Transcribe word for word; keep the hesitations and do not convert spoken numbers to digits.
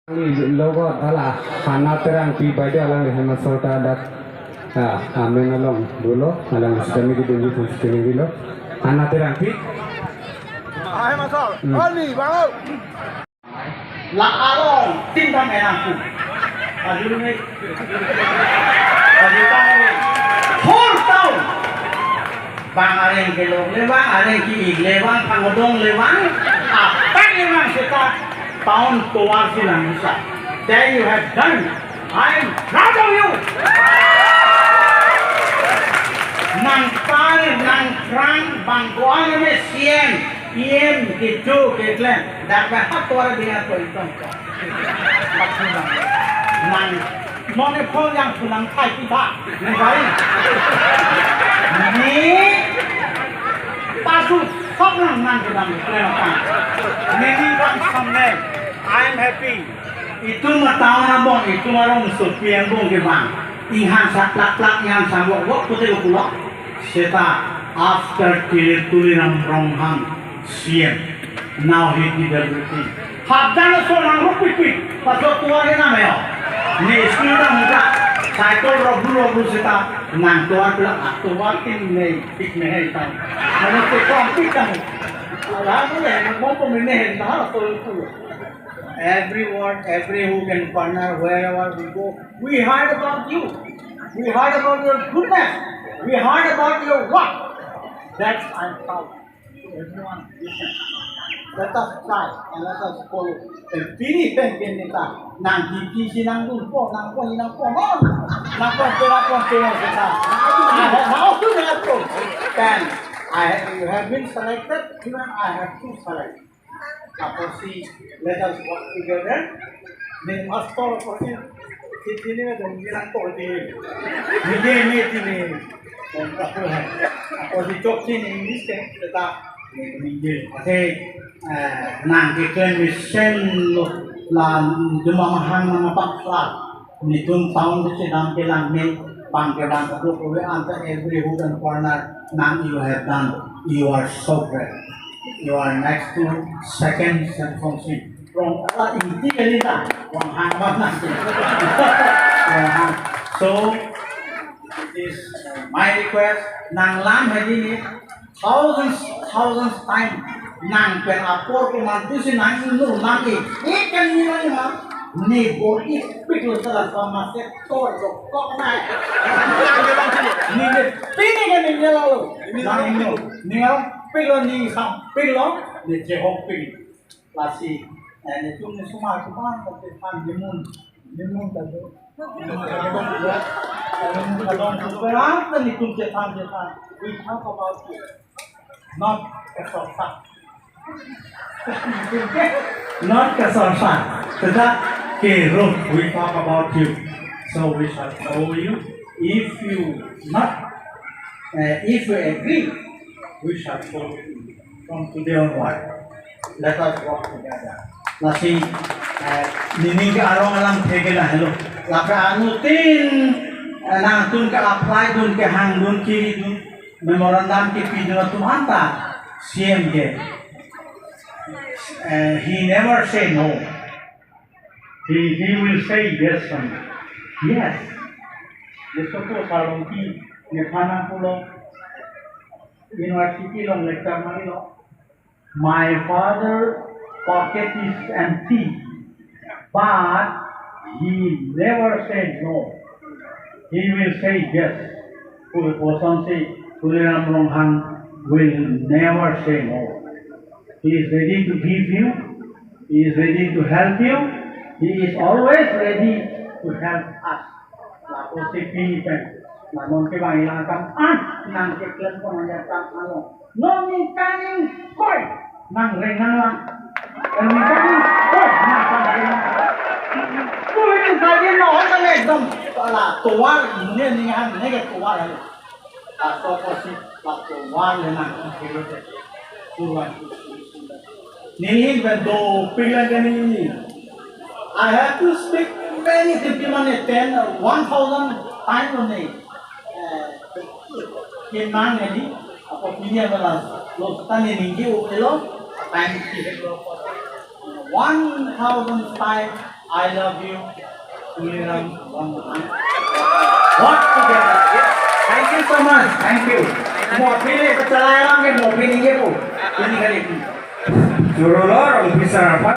Logot hala Hana Terangpi bajo alangli hemasorta dak, ah, amen along dolo, alangli sitame kedunji pun sitame dolo. Hana Terangpi. Ahai masal. Hmm. Ani, bangun. La along tingkang enangku. Pajulu ni. Pajulu ni. Whole town. Bang areng kelong le bang, areng ki-ik le bang, pangdong le bang, apak le bang seta town tovar si nang bisa. That you have done. I am proud of you. Nang pal, nang krang, bang ko-an me C M, E M, kecho, keklem. Dak ba hap tovar binga ko itong ko. Nang, non e phone yang pulang thai kita. Nang kari. Ni, pasu, sok nang nang kedam klem kan. Ni ni bang someday. I am happy. Itum ma town abong, itum arongsopi angbong ke bang. Inghan sa plak plak, inghan sa wok wok pute ko pulo. Seta after Tuli, Tuliram Ronghang C M. Now he did everything. Hapdang so nang rupi pi. Pasok tuar ke nam yo. Ni school ta muda. Cycle robu robu seta nang tuar pula tuar tin nei pik nei hai ta. Ano te kom pik ta. Ala mo le mo po me nei ta to tu. Everyone, every hook and corner, wherever we go, we heard about you. We heard about your goodness. We heard about your work. That's I'm proud to everyone. Let us try and let us follow. And pini pen pen neta nang kiki si nang dun po, nang po, nang po, non. Nang po, pera po, pera po. Now to nang po. Then I, you have been selected, even I have to select. Apotsi, let us work together. Ni pastor apotsi, si sini na dong bilang ko di. Ni de ni sini. Apotsi chok sini English ke, kita ni de. Ate, eh, nang ke klen mesen lo la juma mahang nang apa la. Nitum town ke sedang kelang ni bang ke bang keduk we anta every hook and corner nang you have done. You are so great. You are next to second Sensong Sing. From ala inti kali ta, Ronghang bang nang. Ronghang. So, it is my request. Nang lam hedi ni, thousands, thousands time nang pen apor ko mantu si nang ingnur nang e. Ikan ni nang ma. Ni bo ipik lo salah sama sektor dokok nai. Ni de pini kan ni lo. Nang ingnur. Ni lo pik lo ni sam pik lo. Ni jehok pik. Lasi, eh, ni tum ni suma suma ko te pan ni mun. Ni mun ta do. Ni mun ta do. Ni mun ta do. Berapa ni tum cethan cethan. We talk about you. Not a sort of. Not a sort of. Tetapi, okay, Ruth, we talk about you. So we shall follow you. If you not, uh, if you agree, we shall follow you from today onward. Let us work together. Lasi, eh, nini ke arong alam theke na helo. Laka anutin, eh, nangtum ke apply dun, kehang dun, kiri dun, memorandum kepi dun atum anta C M ke. Eh, he never say no. He, he will say yes only. Yes. Yeso ko Sarlongki, Nephana pulo, university along lecture marilo. My father pocket is empty, but he never said no. He will say yes. Pu-, puson si Tuliram Ronghang will never say no. He is ready to give you. He is ready to help you. He is always ready to help us. Lapu si pini pen, namun ke bang ilang kan, ah, nang ke klen pon aja kan alo. Non ningkan ingkoi nang rengan lang. Ningkan ingkoi nang kan rengan. Kulit saja non kan ekdom la tovar ini nih han ini ke tovar hai. Atau pasti la tovar le nang kiri te. Purwan. Nini ben do pila gani. I have to speak many things, mane ten, one thousand time only. Eh, kenang ini, apa punya belas. Lo tani ninggi ukelo, time ki lo. One thousand time I love you, Tuliram Ronghang. What together? Yes. Thank you so much. Thank you. Mo pili kecelayan ke mo pili ye po. Ini kali. Jurulor bisa apa?